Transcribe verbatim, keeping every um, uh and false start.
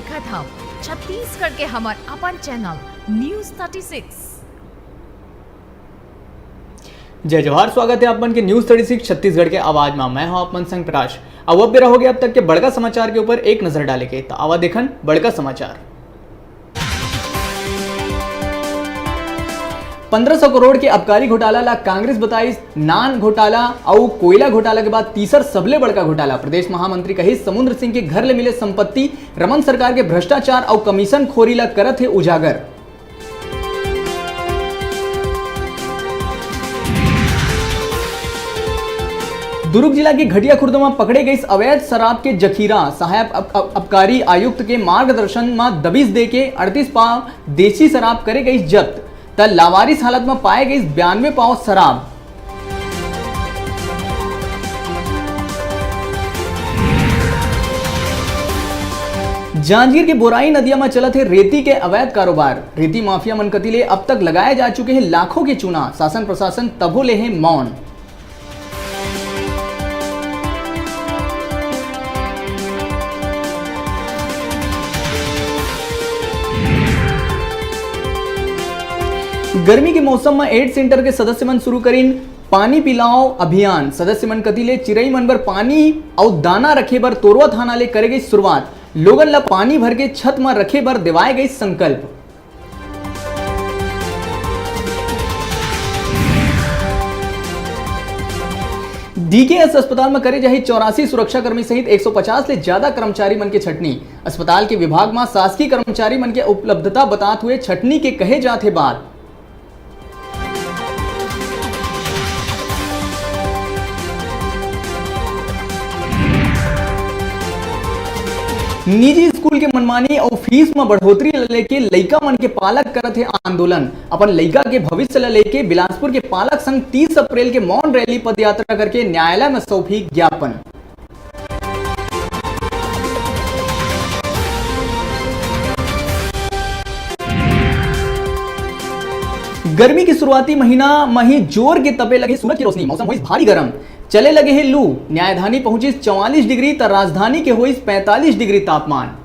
देखत हव छत्तीसगढ़ के हमर अपन चैनल न्यूज़ थर्टी सिक्स। जय जोहार, स्वागत हे आप मन के न्यूज़ थर्टी सिक्स छत्तीसगढ़ के आवाज मा। मैं हूं आप मन संग प्रकाश। अब, अब बेरा हो गया अब तक के बड़का समाचार के ऊपर एक नजर डाले के, तो आवा देखन बड़का समाचार। पन्द्रह सौ करोड़ के आबकारी घोटाला ला कांग्रेस बताइस नान घोटाला अउ कोयला घोटाला के बाद तीसर सबले बड़का घोटाला। प्रदेश महामंत्री कहिस समुद्र सिंह के घर ले मिले संपत्ति, रमन सरकार के भ्रष्टाचार अउ कमीशन खोरी ला करत हे उजागर। दुर्ग जिला के घटिया खुर्द म पकड़े गइस अवैध शराब के जखीरा। सहायक अब-, अब-, आबकारी आयुक्त के मार्गदर्शन म दबिश दे के अड़तीस पाव देसी शराब करे गइस जब्त, त लावारिस हालत म पाए गइस बयानवे पाव शराब। जांजगीर के बोराई नदिया म चलत हे रेती के अवैध कारोबार। रेती माफिया मन कति ले अब तक लगाए जा चुके हे लाखों के चूना। शासन प्रशासन तभो ले हे मौन। गर्मी के मौसम म एड्स सेंटर के सदस्य मन शुरू करिन पानी पिलाओ अभियान। सदस्य मन कति ले चिरई मन बर पानी अउ दाना रखे बर तोरवा थाना ले करे गई शुरुआत। लोगन ल पानी भर के छत म रखे बर देवाए गई संकल्प। डीकेएस अस्पताल म करे जाही चौरासी सुरक्षाकर्मी सहित एक सौ पचास ले ज्यादा कर्मचारी मन के छटनी। अस्पताल के विभाग म शासकीय कर्मचारी मन के उपलब्धता बतात हुए छटनी के कहे जात हे बात। निजी स्कूल के मनमानी अउ फीस म बढ़ोतरी ल लेके लइका मन के पालक करत हे आंदोलन। अपन लइका के भविष्य ल लेके बिलासपुर के पालक संघ तीस अप्रैल के मौन रैली पदयात्रा करके न्यायालय म सौंपही ज्ञापन। गर्मी के शुरुआती महीना म ही जोर के तपे लगे सूरज की रोशनी, मौसम होइस भारी गरम, चले लगे हे लू। न्यायधानी पहुंचिस चौवालीस डिग्री, त राजधानी के होइस पैंतालीस डिग्री तापमान।